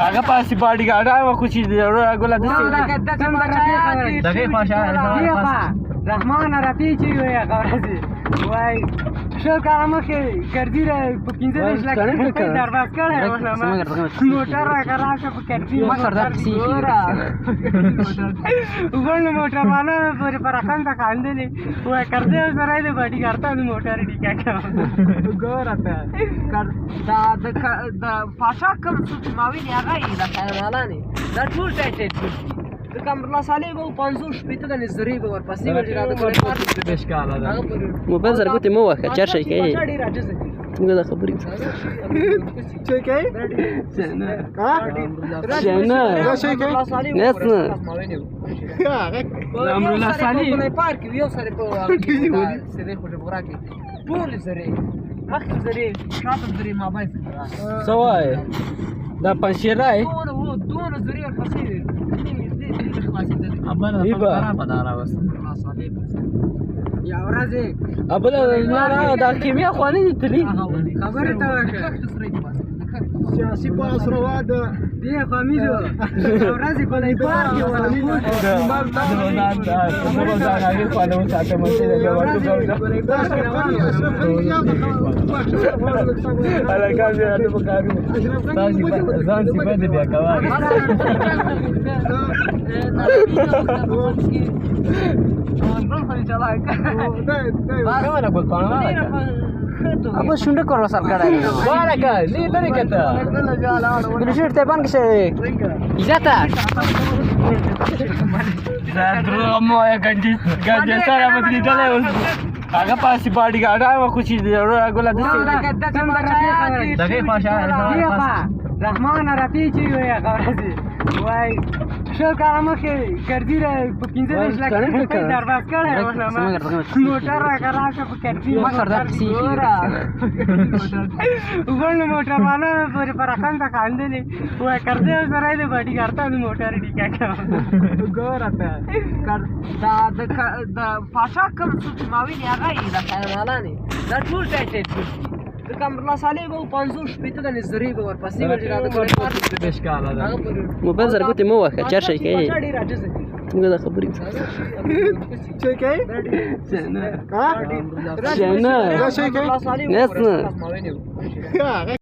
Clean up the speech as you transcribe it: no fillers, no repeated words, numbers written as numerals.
هغه پاسې باډي ګارډان وکړو چې ګله دغې رحمان رفیع چې وایي هغه ورځې وایي 20 کاله مخکې کرزي په 35 لکه روپۍ درباس کړی موټر راکه راشه په کرزي غونډو موټروانانو پورې په رقم ته خاندلې وایي کرزی سره د باډي ګارډان موټر ډیکه کړه ګوره ته دا د پاشا کوم څه چې ما ویني هغه یې د خیرمالان دا ټول ټایټ ټایټ د کمرلا صالح به 50 دنې زری به ورپسې ورځي دا د موبایل سره ګوتې مه وهه چر شي کوي څنګه دا خبرې چې کوي نه نه امرالله صالح پارک یو سره په سره خو جبرا کې ټول زری مخکې زری شاته زری ما باندې څه وایې دا پنجشیرای دونه زری ورپسې دا کیمیا خو نه دي تلي خبرې ته وکړه سیاسي پاس روا ده دې فامیلو ورځې په لای پارک کې ځان صفت بیا کوه ابو شونډه کور وصل کړی ورکه لې لري کته بلشیر ته بانک شه عزت دا درو مو ګنجي ګنجي سره بدلیدل هغه پاسې باډي ګارډان وکړو چې ګله دغې رحمان رفیع چې وایي هغه ورځې وایي 20 کاله مخکې کرزي په 35 لکه روپۍ درباس کړی موټر راکه راشه په کرزي غونډو موټروانانو پورې په رقم ته خاندلې وایي کرزی سره د باډي ګارډان موټر ډیکه کړه ګوره ته دا د پاشا کوم څه چې ما ویني هغه یې د خیرمالان دا ټول ټایټ ټایټ د کمرلا صالح به 50 دنې زری به ورپسې ورځي دا د موبایل سره ګوتې مه وهه چر شي کوي څنګه دا خبرې چې کوي نه نه نه.